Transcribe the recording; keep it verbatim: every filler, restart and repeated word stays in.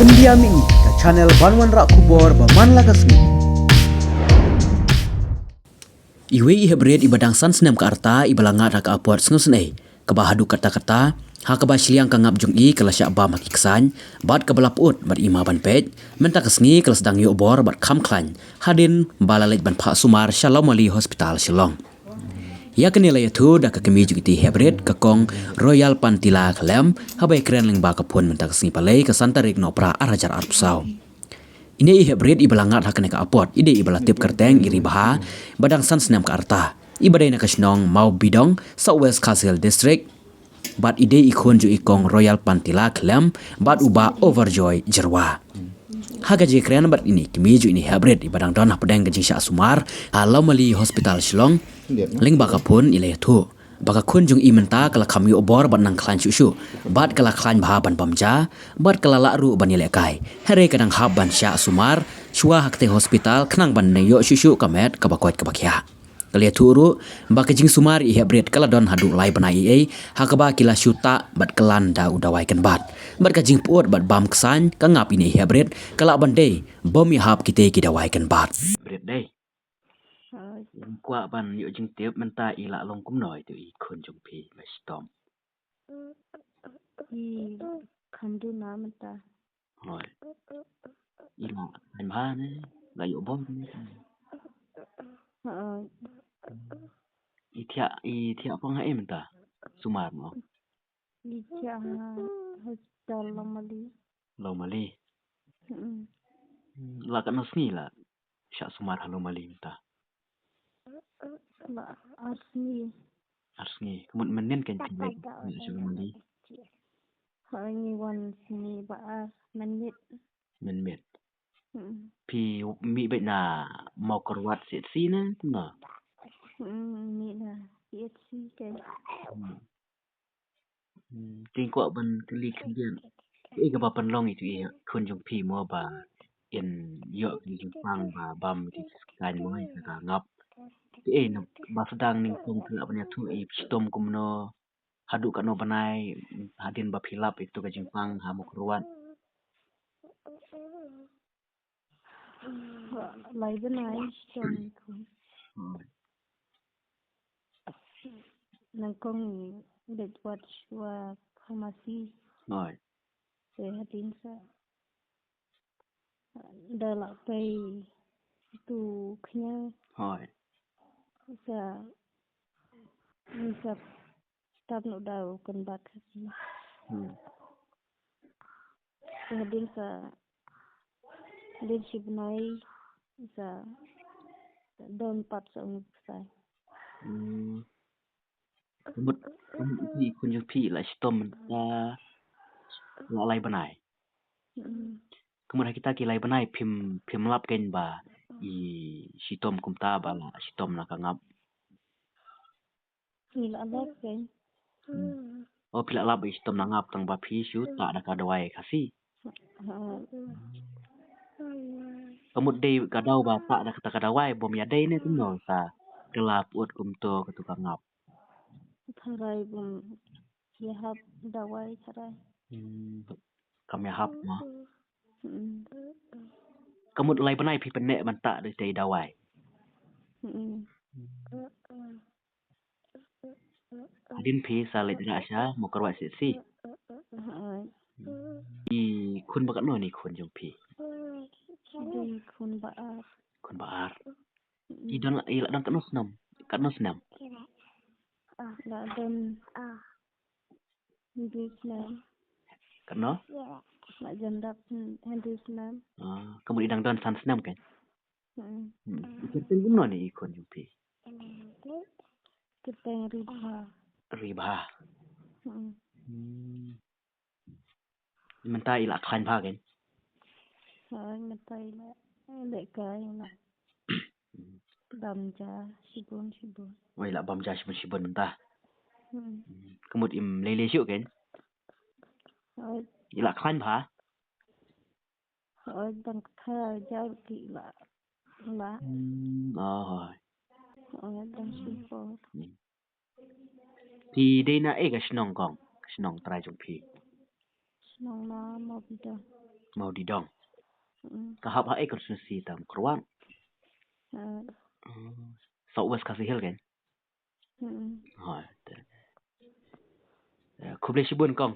India Mini, ka channel ban wanrah khubor ba man la ka sngi. Iwei i heprit iba dang san snem ka rta iba la ngat ha ka apot sngewsynei, kaba haduh katta katta ha kaba shiliang ka ngap jong i ka la shah bam ha ki ksaiñ, bad kaba la pyut bad i ma ban peit, mynta ka sngi ka la sdang ïoh bor bad kham khlaiñ hadien ba la leit ban phah sumar sha Lawmali Hospital Shillong. Ïa kane la ïathuh da ka kmie jong ite i heprit, ka Kong Royal Pantila Khlem, haba ïakren lyngba ka phone mynta ka sngi Palei ka san tarik Nohprah ar hajar arphew saw. Ine i heprit iba la ngat ha kane ka apot i dei iba la tip kyrteng i Ribha, ba dang san snem ka rta, iba dei na ka shnong Mawbidong, South West Khasi Hills District, bad i dei i khun jong i Kong Royal Pantila Khlem bad u Bah Overjoy Jyrwa. Ha ka jingkren bad ine i kmie jong ine i heprit iba dang don hapdeng ka jingshah sumar ha Lawmali Hospital Shillong, lyngba ka phone i la ïathuh ba ka khun jong i mynta ka la kham ïoh bor bad nang khlaiñ shuh shuh, bad ka la khlaiñ bha ban bam ja, bad ka la lah ruh ban ïalehkai, hynrei ka dang hap ban shah sumar shuwa ha katei hospital khnang ban nang ïoh shuh shuh ka met kaba koit kaba khiah. Ka la ïathuh ruh ba ka jingsumar i heprit ka la don haduh lai bnai ei ei, ha kaba ki la shu tah bad kyllan da u dawai kynbat, bad ka jingpyut bad bam ksaiñ ka ngap ine i heprit ka lah ban dei bym ïahap kitei ki dawai kynbat. Heprit dei. Hooid. Kwah ban ïoh jingtip mynta i la long kumno ito i khun jong phi ba shitom. I kham duna mynta. Hooid. I la khlaiñ bha ne, la ïoh bor ne. Hooid. I thiah, i thiah phong ha ei mynta sumar mo? I thiah ha hospital Lawmali. Lawmali. Mm. La katno sngi la shah sumar ha Lawmali mynta? La ar sngi. Ar sngi. Ka mut mynnin kan phi leit shah Lawmali? Ha ngi wan sngi ba ar mynmiet. Mynmiet. Mm. Phi mih beit na Mawkyrwat C H C ne kumno? Mm, mih na C H C kan. Mm. Hmm, te kwah ban kylli khyndiat. Kaei kaba pynlong ito i khun jong phi mo ba in ïoh ki jingpang ba bam ki ksaiñ mo ïa ka ngap. Kaei na ba sdang nyngkong phi lah ban ïathuh i shitom kumno, haduh katno bnai hadien ba phi lap ito ka jingpang ha Mawkyrwat? Lai bnai shitom i khun. Hooid. Nyngkong leit wad shuwa pharmacy. Hooid. Te hadien sa da la pei tu khñiang. Hooid. Sa, sa tap noh da u kynbat. Hmm. Sa hadien sa, hadien shi bnai sa don pat sa ong pisa. Hmm. Ka mut, ka mut i khun jong phi la shitom mynta la lai bnai. Hmm. Ka mut ha kita ki lai bnai phim, phim lap kein ba i shitom kumta ba la shitom na ka ngap. Phi la lap kein. Hmm. Oh, phi la lap i shitom na ngap tang ba phi shu tah da ka dawai Khasi. Ha. Ka mut dei ka daw ba tah da kata ka dawai bym ïadei ne kumno sa ka la pyut kumto katu ka ngap? Tharai bym ïahap dawai tharai. Hmm. Kam ïahap mo. Hmm. Ka mut lai bnai phi pyneh ban tah da itei i dawai? Hmm. Hadien phi sa leit rah sha Mawkyrwat C H C. I khun ba katno ne i khun jong phi? I khun ba ar. Khun ba ar. I don, i la don katno snem? Katno snem? La don hynriew snem. Katno? La jan dap hynriew snem. Ah, ka mut i dang don san snem kein? Hmm. Hmm. I kyrteng kumno ne i khun jong phi? Kyrteng Ribha. Ribha. Hmm. Hmm. Mynta i la khlaiñ bha kein? Hooid, mynta i la lehkai, i la bam ja shibun shibun. Oh, i la bam ja shibun shibun mynta. Hmm. Hmm. Ka mut im lei lei shuh kein? Hooid. I la khlaiñ bha? Hooid, dang kata ja ki la, la. Hmm, oh, hooid. Hooid, dang shu por. Hmm. Phi dei na ei ka shnong kong? Ka shnong trai jong phi? Shnong na Mawbidong. Mawdidong. Hmm. Ka hap ha ei constituency tam, Mawkyrwat? Hmm. Hmm. South West Khasi Hills kan? Hmm. Hooid. Te. Eh, khublei shibun kong